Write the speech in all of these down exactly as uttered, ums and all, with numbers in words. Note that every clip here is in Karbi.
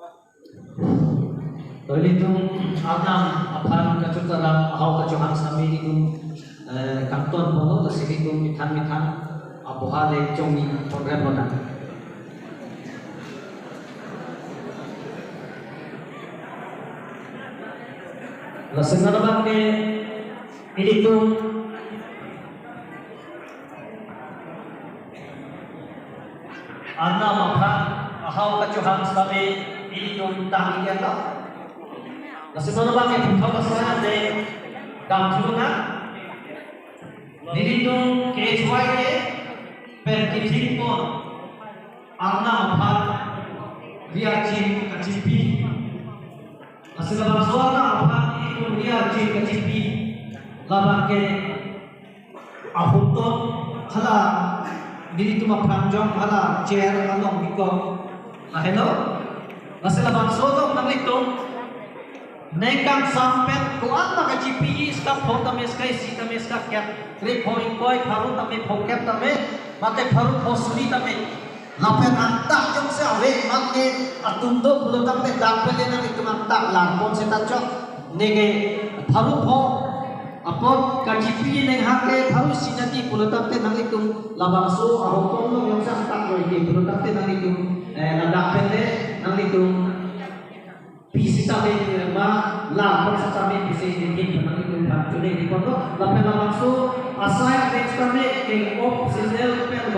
To ilitum Arnam aphan kachotharam ahau kachohang sitame ilitum, eh, kangton ponlo, lasi ilitum methang methang apoha le chongni ponrem lonang. Lasi non abangke ilitum Arnam aphan ahau kachohang sitame ilitum tang-iklo. Lasi non abangke puthot asai ante damthu lonang. Nelitum K H Y A pen kethingpon Arnam aphan ri archim kachipi. Lasi labangso Arnam aphan ilitum ri archim kachipi, labangke ahut atum hala nelitum aphrang jong hala chair along bikok, lahelo. Lasi labangso atum nanglitum ningkan sampet ko-an ma kachipi, sika pho tame, sika isi tame, sika kep, kre pho ingkoi, pharo tame, phongkep tame, mate pharo pho suri tame. Lapen antak jongsi ave, mate atum do pulo tangte dak pen le nanglitum antak larpon seta chok. Neke pharo pho apot kachipi neng hake pharo isi nangji pulo tangte nanglitum labangso ahokong lo jongsi antak roi ke pulo tangte nanglitum, eh, ladak pen le nanglitum pi sitame, eh, ma larpon sitame pisi ningkan nanglitum aphan choningri ponlo. Lapen labangso asai next time ke off season pen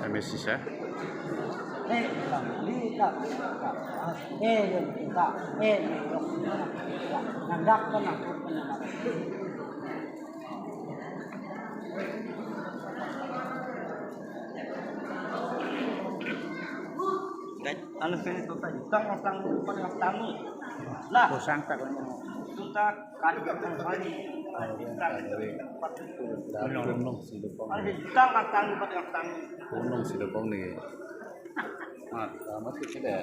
M A C sir. Alo, sini tuta jutang, jutang, jutang, jutang. Lah. Kusang tak lagi. Tuta kali, kali. Gunung si Depong. Alo, jutang, jutang, jutang, jutang. Gunung si Depong ni. Ah, sama sih sudah.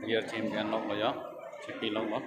Gear change kan lok lo ya, chepi lok lo.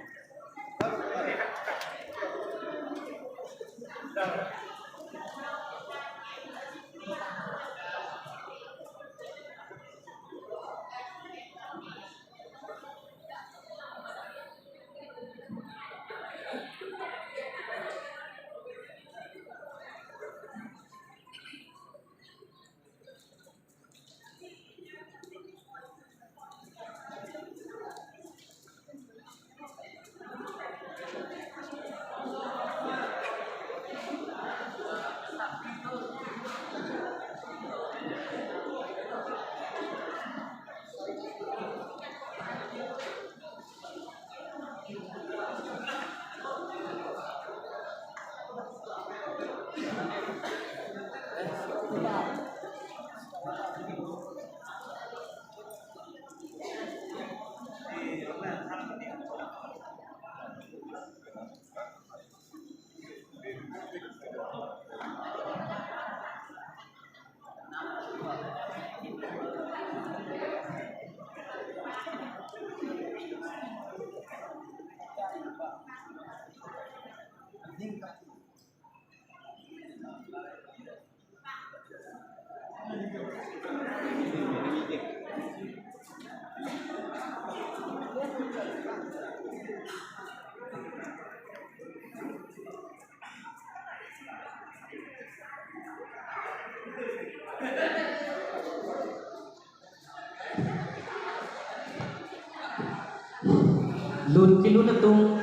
Lun kelun atum